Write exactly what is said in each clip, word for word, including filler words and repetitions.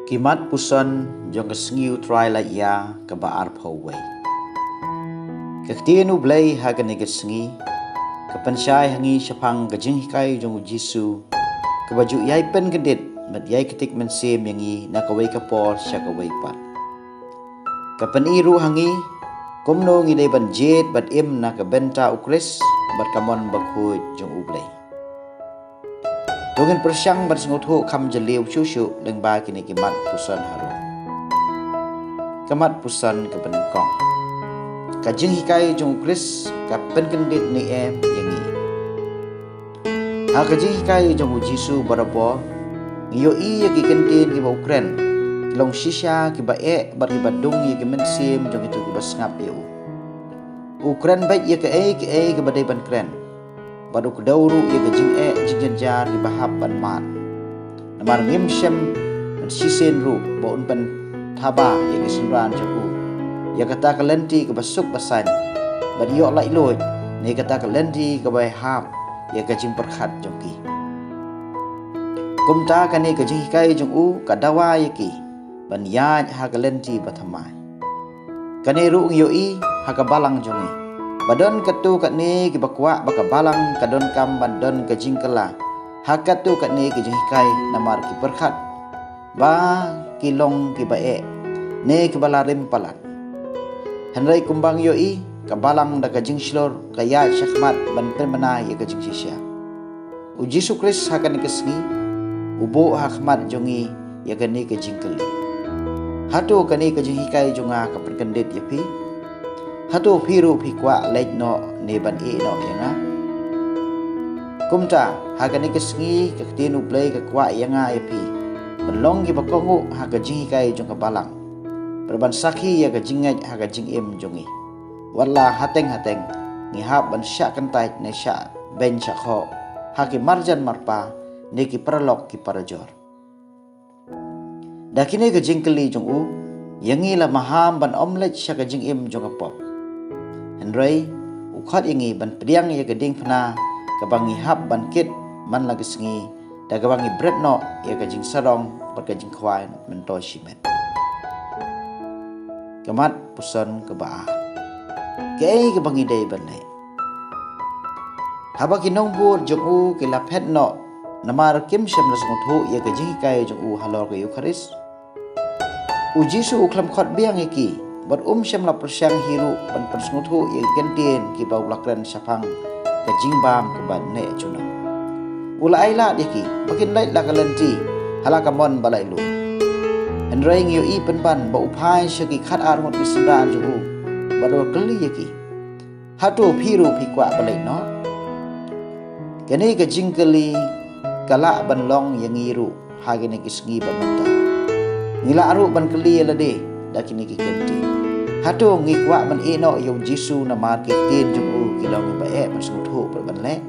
Ki mat puson jong ka sngi U Trai Laitia kaba arphew wei. Ka ktien U Blei ha kane ka sngi ka pynshai ha ngi shaphang ka jinghikai jong U Jisu kaba ju ïai pynkyndit bad ïai ktik mynsiem ïa ngi na kawei ka por sha kawei pat. Ka pyni ruh ha ngi kumno ngi dei ban jied bad im na ka bynta U Khrist bad ka mon bakhuid jong U Blei. To ngin pyrshang ban sngewthuh kham jylliew shuh shuh lyngba kine ki mat puson harum. Ka mat puson kaba nyngkong. Ka jinghikai jong U Khrist ka pynkyndit ne em ïa ngi? Ha ka jinghikai jong U Jisu barabor ngi ïohi ïa ki kyntien kiba u kren, ki long shisha kiba eh bad kiba dung ïa ki mynsiem jong kito kiba sngap ïa u. U kren beit ïa kaei kaei kaba dei ban kren, bad u kdew ruh ïa ka jingeh jingjynjar kiba hap ban mad. Namar ngim shym ban shisien ruh ba un pynthaba ïa ki synran jong u ïa kata ka lynti kaba suk ba saiñ, bad ïoh laitluid ne kata ka lynti kaba hap ïa ka jingpyrkhat jong ki. Kumta kane ka jinghikai jong u ka dawa ïa ki ban ïaid ha ka lynti bathymmai. Kane ruh ngi ïohi ha ka balang jong ngi, ba don katto katne kiba kwah ba ka balang ka donkam ban don ka jingkylla ha katto katne ka jinghikai, namar ki pyrkhat ba ki long kiba eh ne kiba la rim palat. Hynrei kumba ngi ïohi, ka balang da ka jingshlur ka ïaid shakhmat ban pynbna ïa ka jingshisha. U Jisu Khrist ha kane ka sngi u buh ha khmat jong ngi ïa kane ka jingkylli: Hato kane ka jinghikai jong nga ka pynkyndit ïa phi? Hato phi ruh phi kwah leit noh ne ban ïeh noh ïa nga? Kumta ha kane ka sngi ka ktien U Blei ka kwah ïa nga ïa phi ban long kiba kohnguh ha ka jinghikai jong ka balang, bad ban sakhi ïa ka jingngeit ha ka jingim jong ngi, wat la hateng hateng ngi hap ban shah kyntait ne shah beiñ shah khoh ha ki marjan marpa ne ki paralok ki parajor. Da kine ka jingkylli jong u, ïa ngi la maham ban ym leit sha ka jingim jong ka pop. Hynrei u khot ïa ngi ban pdiang ïa ka diengphna kaba ngi hap ban kit man la ka sngi, da kaba ngi bret noh ïa ka jingsarong bad ka jingkhwai myntoi shimet. Ka mat puson kaba ar. Kaei kaba ngi dei ban leh? Haba ki nongbud jong u ki la phet noh namar kim shym la sngewthuh ïa ka jinghikai jong u halor ka Eukharist, U Jisu u khlem khot biang ïa ki, bad um shym la pyrshang hi ruh ban pynsngewthuh ïa ki kyntien kiba u la kren shaphang ka jingbam kaba neh junom. U la ailad ïa ki ba kin leit la ka lynti ha la ka mon ba laitluid. Hynrei ngi ïohi pynban ba u phai sha ki khatar ngut ki synran jong u bad u kylli ïa ki: Hato phi ruh phi kwah ban leit noh? Kane ka jingkylli ka lah ban long ïa ngi ruh ha kine ki sngi ba mynta. Ngi lah ruh ban kylli ïa lade da kine ki kyntien: Hato ngi kwah ban ïeh noh ïa U Jisu namar ki ktien jong u ki long kiba eh ban sngewthuh bad ban leh?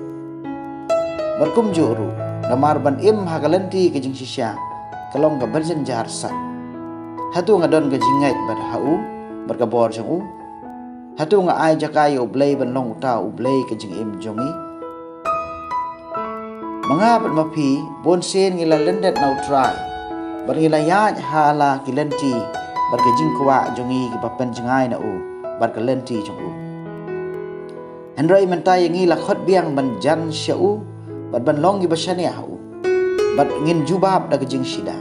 Bad kumjuh ruh, namar ban im ha ka lynti ka jingshisha ka long kaba jynjar sat. Hato nga don ka jingngeit bad ha u bad ka bor jong u? Hato nga ai jaka ïa U Blei ban long uta U Blei ka jingim jong ngi? Ma nga bad ma phi, bun sien ngi la lyndet na U Trai bad ngi la ïaid ha la ki lynti bad ka jingkwah jong ngi kiba pynjngai na u bad ka lynti jong u. Hynrei mynta ïa ngi la khot biang ban jan sha u bad ban long kiba shaniah ha u, bad ngin jubab da ka jingshida.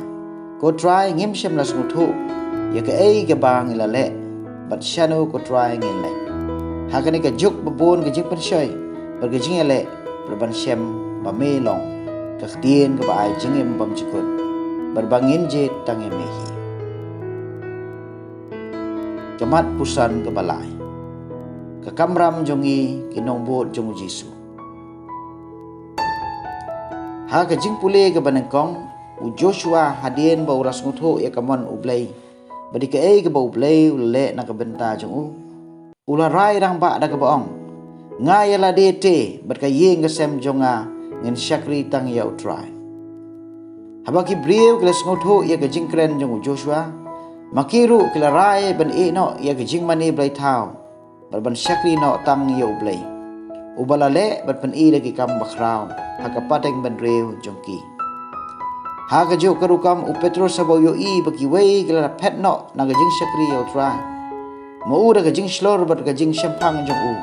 Ko Trai, ngim shym la sngewthuh ïa kaei kaba ngi la leh, bad shano, ko Trai, ngin leit? Ha kane ka juk ba bun ka jingpynshoi bad ka jingïaleh, bad ban shem ba me long ka ktien kaba ai jingim bymjukut, bad ba ngin jied tang ïa me hi. Ka mat puson kaba lai. Ka kamram jong ngi ki nongbud jong U Jisu. Ha ka jingpule kaba nyngkong, u Joshua, hadien ba u la sngewthuh ïa ka mon U Blei bad ïa kaei kaba U Blei u la leh na ka bynta jong u, u la rai rangbah da kaba ong: Nga ïa lade te bad ka ïing ka sem jong nga ngin shakri tang ïa U Trai. Haba ki briew ki la sngewthuh ïa ka jingkren jong u Joshua, ma ki ruh ki la rai ban ïeh noh ïa ka jingmane blei thaw bad ban shakri noh tang ïa U Blei, uba la leh bad pyni da ki kam bakhraw ha ka pateng bynriew jong ki. Ha kajuh ka rukom u Petros haba u ïohi ba kiwei ki la phet noh na ka jingshakri ïa u Trai, ma u da ka jingshlur bad ka jingshemphang jong u,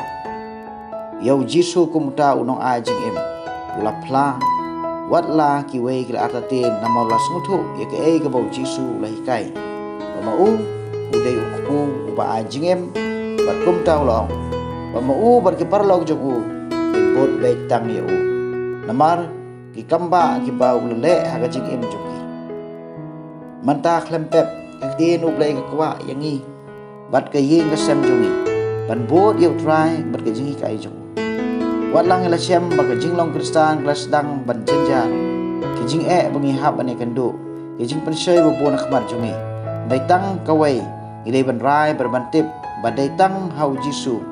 ïa u Jisu kum uta u nongai jingim, u la phla. Wat la kiwei ki la artatien namar u la sngewthuh ïa kaei kaba u Jisu u la hikai, ba ma u u dei u kpu uba ai jingim. Bad kumta u la ong ba ma u bad ki paralok jong u kin bud beit tang ïa u, namar ki kambah kiba u la leh ha ka jingim jong ki. Mynta khlem pep, ka ktien U Blei ka kwah ïa ngi bad ka ïing ka sem jong ngi ban bud ïa u Trai bad ka jinghikai jong u. Wat la ngi la shem ba ka jinglong Khristan ka la sdang ban jynjar, ki jingeh ba ngi hap ban ïakynduh, ki jingpynshoi ba bun ha khmat jong ngi, dei tang kawei, ngi dei ban rai bad ban tip ba dei tang ha u Jisu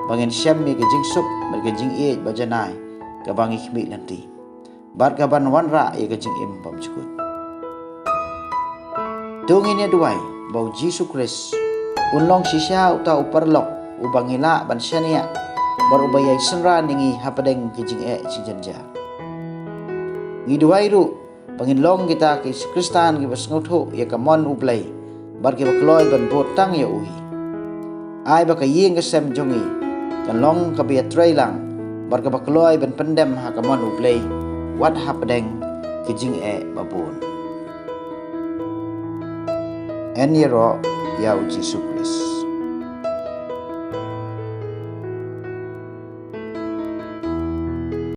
ba ngin shem ïa ka jingsuk bad ka jingïeit ba janai kaba ngi khmih lynti, bad kaban wanrah ïa ka jingim bymjukut. To ngin ïa duwai ba u Jisu Khrist un long shisha uta u paralok uba ngi lah ban shaniah bad uba ïai synran ïa ngi hapdeng ki jingeh jingjynjar. Ngi duwai ruh ba ngin long kita ki Khristan kiba sngewthuh ïa ka mon U Blei bad kiba kloi ban bud tang ïa u hi. Ai ba ka ïing ka sem jong ngi kan long kaba ïatreilang bad kaba kloi ban pyndem ha ka mon U Blei wat hapdeng ki jingeh ba bun. Yn ïaroh ïa u Jisu Khrist.